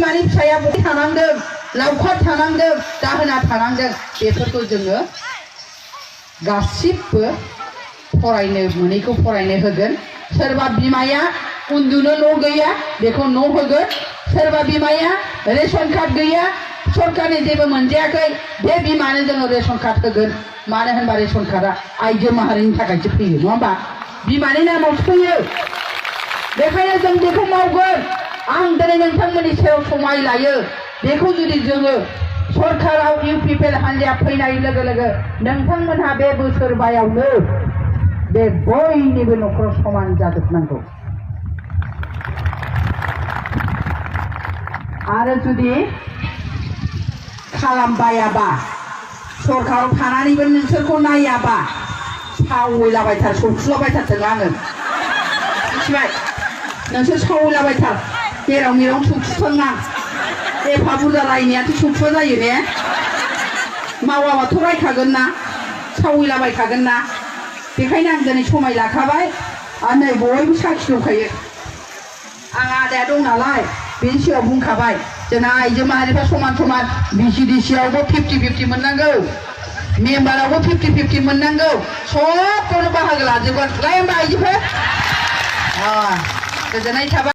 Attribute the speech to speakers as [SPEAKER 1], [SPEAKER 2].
[SPEAKER 1] बिमानि फिसाया बबे थानांदों लावखार थानांदों दाहोना थानांदों बेफोरखौ जोङो गासिबो फरायनो मोनैखौ फरायनो होगोन सोरबा बिमाया उन्दुनो न' गैया बेखौ न' होगोन सोरबा बिमाया रेशन कार्ड गैया सरकारनि जेबो मोनजायाखै बे बिमानो जोङो रेशन कार्ड होगोन मानो होनबा रेशन कार्डआ आइजो माहारिनि थाखायसो फैयो नङा होमबा बिमानि नामावसो फैयो बेखायनो जों बेखौ मावगोन आं दिनै नोंथांमोननि सायाव समाय लायो बेखौ जुदि जोङो सरकाराव इउपिपिएल हान्जाया फैनाय लोगो लोगो नोंथांमोनहा बे बोसोरबायावनो बे बयनिबो न'खराव समान जाजोबनांगौ आरो जुदि खालामबायाबा सरकाराव थानानैबो नोंसोरखौ नायाबा सावैलाबायथार सौथुलाबायथारथों आङो मिथिबाय नोंसोर सावैलाबायथार जेराव मेराव सौथुथों आं एफा बुरजा रायनायाथ' सौथुआ जायो ने मावाबाथ' रायखागोन ना सावैलाबायखागोन ना बेखायनो आं दिनै समाय लाखाबाय आरो नै बयबो साखि दंखायो आं आदाया दं नालाय बेनि सिगाङाव बुंखाबाय जोंना आइजो माहारिफ्रा समान समान बिसिडिसियावबो 50-50 मोननांगौ मेम्बारावबो 50-50 मोननांगौ सबखौनो बाहागो लाजोबगोन लाय होमबा आइजोफोर गोजोननाय थाबाय